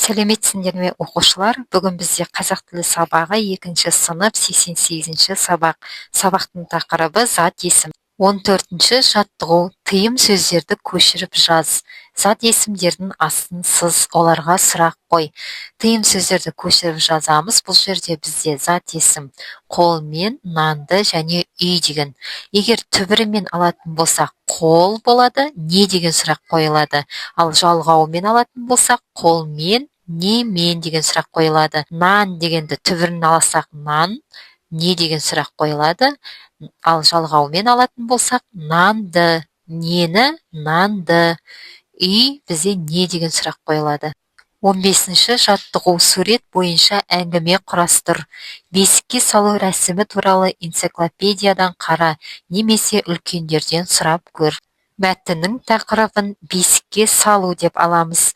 Сәлеметсіңдер ме, оқушылар! Бүгін бізде қазақ тілі сабағы, екінші сынып, 88-ші сабақ. Сабақтың тақырыбы: зат есім. 14-ші жаттығу. Тыйым сөздерді көшіріп жаз. Зат есімдердің астын сыз, оларға сұрақ қой. Тыйым сөздерді көшіріп жазамыз. Бұл жерде бізде зат есім қолмен, нанды және үй деген. Егер түбірімен алатын болсақ, қол болады, не деген сұрақ қойылады. Ал жалғауымен алатын болсақ, қолмен, немен деген сұрақ қойылады. Нан дегенді түбірін алсақ, нан, не деген сұрақ қойылады. Ал жалғаумен алатын болсақ, нанды, нені, нанды. Үй бізде не деген сұрақ қойылады. 15-ші жаттығу. Сурет бойынша әңгіме құрастыр. Бесікке салу рәсімі туралы энциклопедиядан қара немесе үлкендерден сұрап көр. Мәтіннің тақырыбын «Бесікке салу» деп аламыз.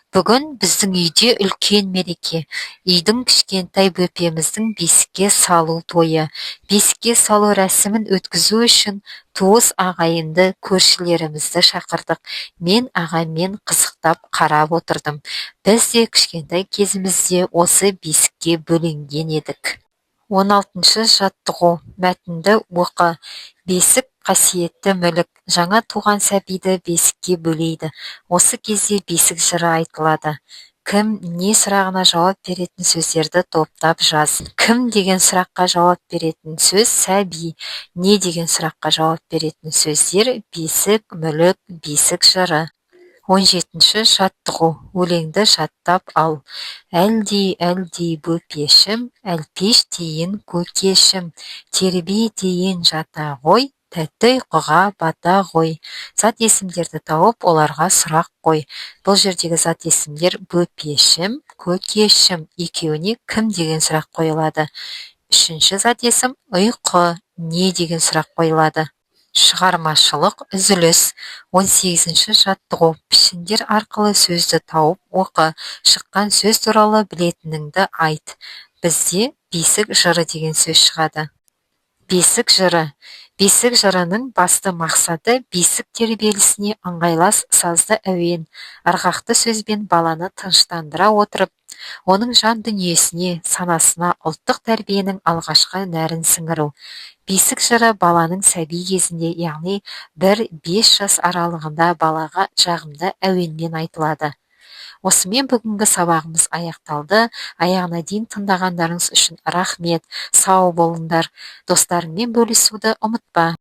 Бүгін біздің үйде үлкен мереке: үйдің кішкентай бөпеміздің бесікке салу тойы. Бесікке салу рәсімін өткізу үшін туыс ағайынды, көршілерімізді шақырдық. Мен ағаммен қызықтап қарап отырдым. Біз де кішкентай кезімізде осы бесікке бөленген едік. 16-шы жаттығу. Мәтінді оқы. Бесік – қасиетті мүлік. Жаңа туған сәбиді бесікке бөлейді. Осы кезде бесік жыры айтылады. Кім, не сұрағына жауап беретін сөздерді топтап жаз. Кім деген сұраққа жауап беретін сөз – сәби. Не деген сұраққа жауап беретін сөздер: бесік, мүлік, бесік жыры. 17-ші жаттығу. Өлеңді жаттап ал. Әлди, әлди, бөпешім, әлпештейін, көкешім, тербетейін, жата ғой, тәтті ұйқыға бата ғой. Зат есімдерді тауып, оларға сұрақ қой. Бұл жердегі зат есімдер: бөпешім, көкешім. Екеуіне кім деген сұрақ қойылады. Үшінші зат есім ұйқы, не деген сұрақ қойылады. Шығармашылық үзіліс. 18-ші жаттығу. Пішіндер арқылы сөзді тауып оқы. Шыққан сөз туралы білетініңді айт. Бізде «бесік жыры» деген сөз шығады. Бесік жыры. Бесік жырының басты мақсаты – бесік тербелісіне ыңғайлас сазды әуен, ырғақты сөзбен баланы тыныштандыра отырып, оның жан дүниесіне, санасына ұлттық тәрбиенің алғашқы нәрін сіңіру. Бесік жыры баланың сәби кезінде, яғни 1-5 жас аралығында балаға жағымды әуенмен айтылады. Осымен бүгінгі сабағымыз аяқталды. Аяғына дейін тыңдағандарыңыз үшін рахмет. Сау болыңдар! Достарыңмен бөлісуді ұмытпа.